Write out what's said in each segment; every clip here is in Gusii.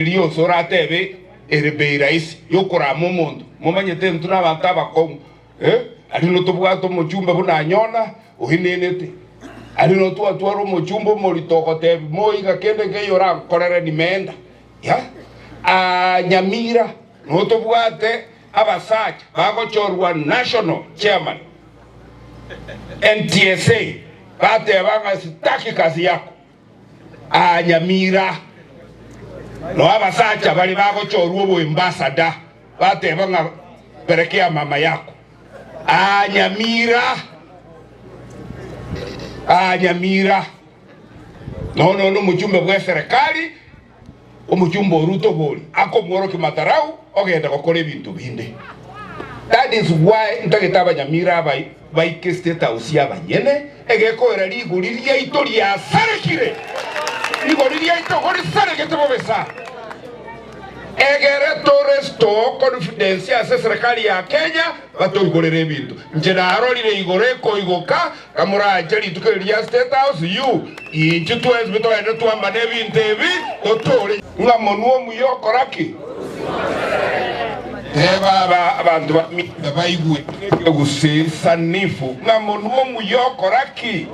Riria onsi oratebe ere bei rahisi yokorama omonto, momanyete intwe nabanto abakong'u, eh, aria notobwate omochumbe buna Anyona oenenete, aria notwatwara omochumbe omorito ogotebi moiga kende nkeiyo orankorere nimeenda, ya, aa Nyamira notobwate abasacha bagochorwa national chairman NTSA bateba ng'a sitaki kazi yako. Aa Nyamira noo abasacha bare bagochorwa oboembasada bateba ng'a perekea mama yako. Aa Nyamira, aa Nyamira noo nonya omochumbe bw'eserekari Omochumba o Ruto bori akomworokia matarau ogenda gokora ebinto binde. That is why ntagete abanyamira aba baike state house abanyene egekoera rigori riaito riasarekire. Rigori riaito igo risaregete bobe sana. Egere to restore confidence ase eserekari ya Kenya batoigorere ebinto. Inche narorire igoro ekoigoka Kamoranche rituko eri ria State House you inchu twensi togende twambane ebinto ebi totore. Ng'a monwe omuya okora ki? Teba aba abanto ba Midia baigwe ekegusii sanifu ng'a monwe omuya okora ki?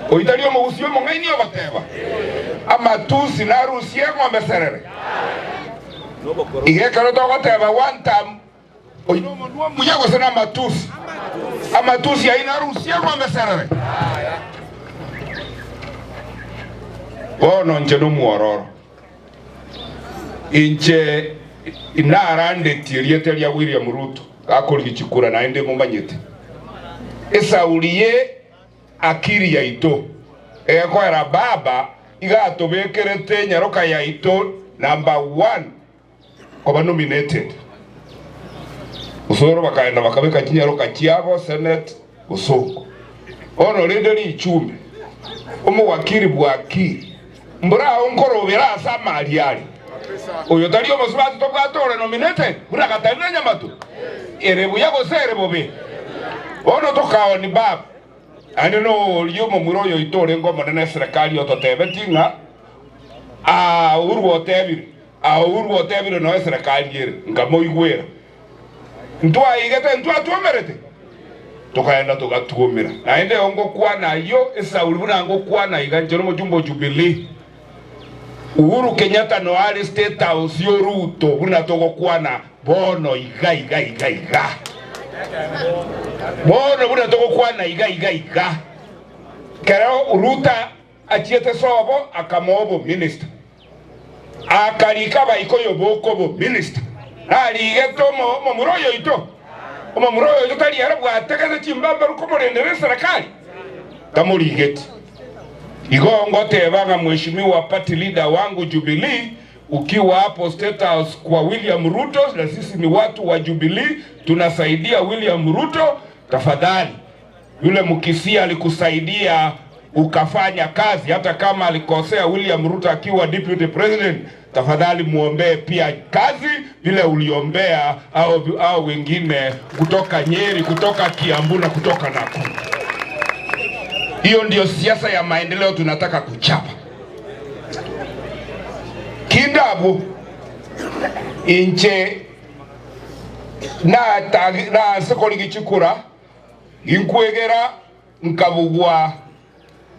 Oyio tari omogusii omong'aini ogoteba, Amatusi narusie eng'ombe serere. Iga ekero togoteba one term Oyio nomonwa omuya gose namatusi? Amatusi aino arusie eng'ombe serere. Bono inche nomwororo, inche inarandetie erieta ria William Ruto gakorigia chikura naende momanyete esauri ye akili yaito egekoera baba iga atobekerete enyaroka yaito number one koba nominated. Osoro bakaenda bakabeka chinyaroka chiabo senate bosongo. Bono rende richumbe omowakiri bwakiri mbora ao nkorobera ase amari are. Oyo tari omosubati tobwate ore nominated buna Katarina Nyamato? Ere buya gose ere bobe? Bono tokaoni baba naende noria omomura oyo oito orenge omonene eserekari ototebetie ng'a aa Uhuru otebire Uhuru otebire noe eserekari ere, nkamoigwera. Ntwaigete, ntwatwomerete, tokaenda togatwomera. Naende eo ngokwana ayio, esauri buna ngokwana iga, inche nomochumba o Jubilee. Uhuru Kenyatta noe are State House yo Ruto buna togokwana bono iga iga iga iga. Bono buna togokwana iga iga iga. Kero Ruto Achiete sobo akamoa obominista, akarika abaikoyo boka obominista. Narigete omomura oyoito, omomura oyoito tari ere bwategete chimbambaru komorendera eserekari, tamorigeti. Igo ngoteba ng'a Mheshimiwa party leader wangu Jubilee, ukiwa hapo State House kwa William Ruto, na sisi ni watu wa Jubilee tunasaidia William Ruto, tafadhali Yule Mkisii alikusaidia ukafanya kazi, hata kama alikosea William Ruto akiwa deputy president, tafadhali muombee pia kazi vile uliombea au, au wengine kutoka Nyeri, kutoka Kiambu na kutoka Nakuru. Hiyo ndio siasa ya maendeleo tunataka kuchapa. Kindabu inche na korigia chikura Inkwegera nkabugwa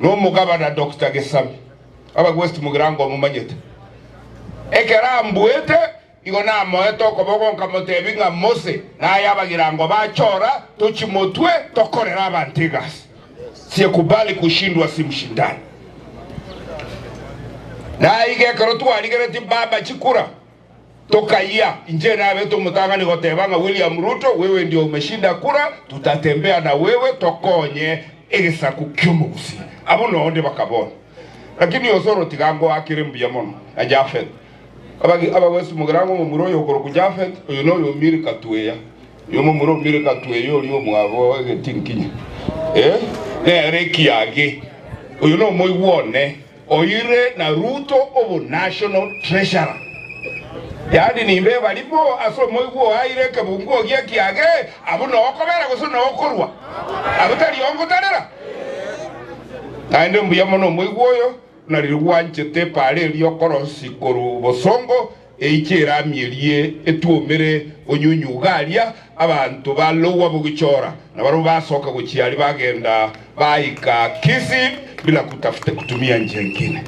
nomogabana Doctor Gesami, abagwesti mogirango momanyete. Ekero ambuete, igo namoete okoboko nkamotebia ng'a Mose naye abagirango bachora tochie motwe tokorere abanto egasi. Siyekubali kushindwa si mshindani. Naiga ekero twarigeretie baba chikura Tokayia, inche nabete omotang'ani goteba ng'a William Ruto, wewe ndio umeshinda kura, tutatembea na wewe tokonye egesaku ki'omogusii. Abwo noo onde bakabora. Lakini Osoro tiga ngoakere mbuya mono na Japhet. Abagi abagwesi mogera ng'a omomura oyo okorokwa Japhet, oyo noyo omire Katweya. Oyo omomura omire Katweya oria omwabo egetinkinya. Eh, nere ekiage. Oyo nomoigwa one. Oire na Ruto obo national treasurer. Yaani nimbe barimo ase omoigwa oaire ekebunguo gia kiage abwo noo okobera gose noo okorwa? Abwo tari ongotarera? Naende mbuya mono omoigwa oyo. Buna riria gwanchete epaara eria okorosia korwa bosongo, eiche erami eria etwomere onyunyuga aria, abanto ba Lower Bogichora nabarabwo basoka gochia aria bagenda baika Kisii bila kutafuta kutumia njia ingine.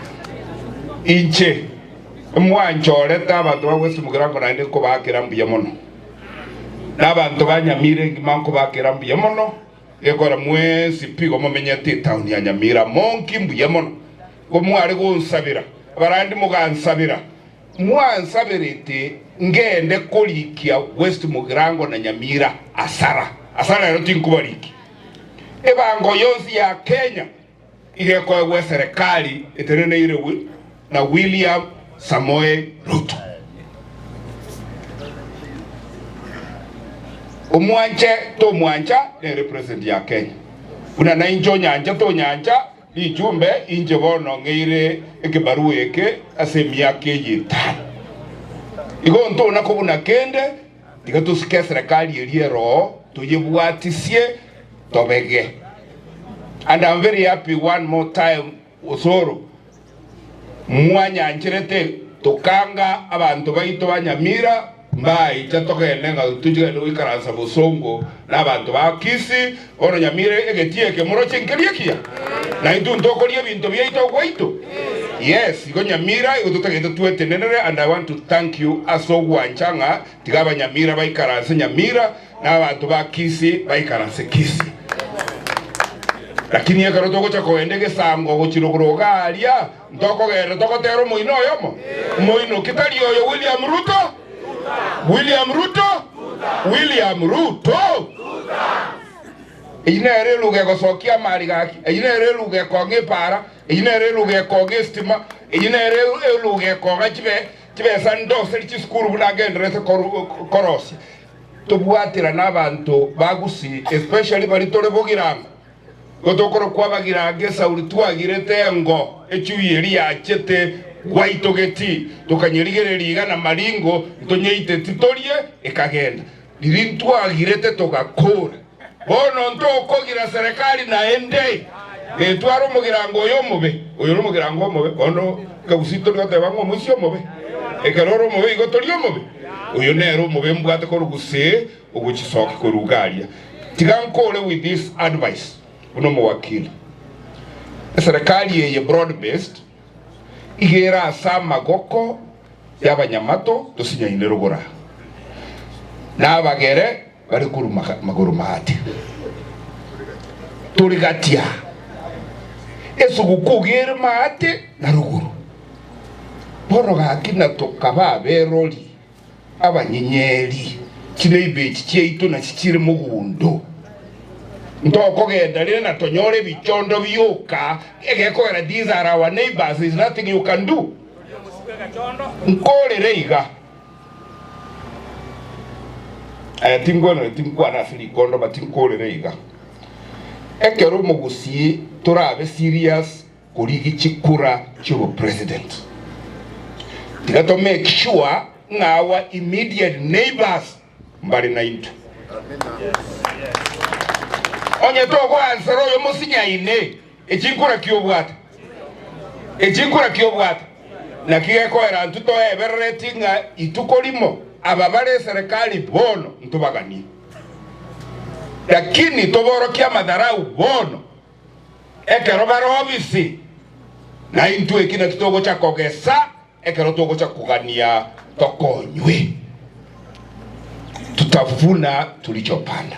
Inche mwanchorete abanto ba West Mugirango naende nkobaakera mbuya mono, na abanto ba Nyamira engima nkobaakera mbuya mono. Gekora mwensi pi igo momenyete etaoni ya Nyamira monki mbuya mono. Igo mware gonsabera, abarandi mogansabera, mwansaberete ngende korikia West Mugirango na Nyamira asara. Asara ero tinkobarikia. Ebango yonsi ya Kenya iga ekoegwa eserekari eteneneire na William Samoei Ruto. Omwanche tomwancha nere president ya Kenya. Buna nainche onyanche tonyancha richumbe inche bono ng'eire ekebarua eke ase emiaka eye etano. Igo ntona kobuna kende tiga tosike eserekari eria eroo toyebwatisie tobege. And I'm very happy one more time Osoro mwanyancherete tokanga abanto baito ba Nyamira mbaicha togende ng'a tochigende goikaransa bosongo na abanto ba Kisii bono Nyamira egetii eke moroche nkeria ekiya na intwe ntokoria ebinto biaito gwaito yes igo Nyamira igo totagete twetenenere and I want to thank you ase ogwancha ng'a tiga abanyamira baikaranse Nyamira na abanto ba Kisii baikaranse Kisii. Lakini ekero togocha kogenda egesango gochia rogoro iga aria, ntokogenda togotera omoino oyomo? Moino ki tari oyo William Ruto? William Ruto? William Ruto! Eyio nere eluga egosokia amari gaki, eyio nere eluga ekong'a epaara, eyio nere eluga ekong'a esitima, eyio nere eluga ekong'a chibe chibesa ndoseri chisukuru buna ngenderete korosia. Tobwaterane abanto ba Gusii especially baria tore Bogirango, igo tokorokwa Abagirango esauri twagirete engo echui eria yachete gwaitogeti tokanyerigereria iga na maringo ntonyeiteti torie ekagenda riria ntwagirete togakora bono ntokogira serikali naende getware omogirango oyo omobe oyo nomogirango omobe bono ekegusii tori goteba ng'a omoisia omobe ekero ore omobe igo tori omobe. Oyo nere omobe mbwate korwa gose ogochisokia korwa iga aria. Tiga nkore with this advice buna omowakili. Eserekari eye broad based iga ere ase amagoko y'abanyamato tosinyaine rogoro aa. Na abagere bare korwa magoro maate. Tore gati aa. Esuguku iga ere maate na rogoro. Bono gaki na tokaba aberori abanyenyeri, chineiba echi chiaito nachi chire mogondo. Ntokogenda rire na tonyore ebichondo bioka, egekogera these are our neighbors, there is nothing you can do. Nkorere iga. Aya tingwenereti nkwane ase rikondo but nkorere iga. Ekero omogusii torabe serious Korigia chikura chi'obopresident. Tiga to make sure ng'a our immediate neighbors mbare naintwe. Onye togoansera oyo mosinyaine, echinkura ki obwate? Echinkura ki obwate? Naki gekoera intwe toeberereti ng'a ituko rimo aba bare eserekari bono ntobaganie. Lakini toborokie amadharau bono. Ekero bare obisi, na intwe eki nakio togocha kogesa ekero togocha kogania tokonywe. Tutavuna tulichopanda.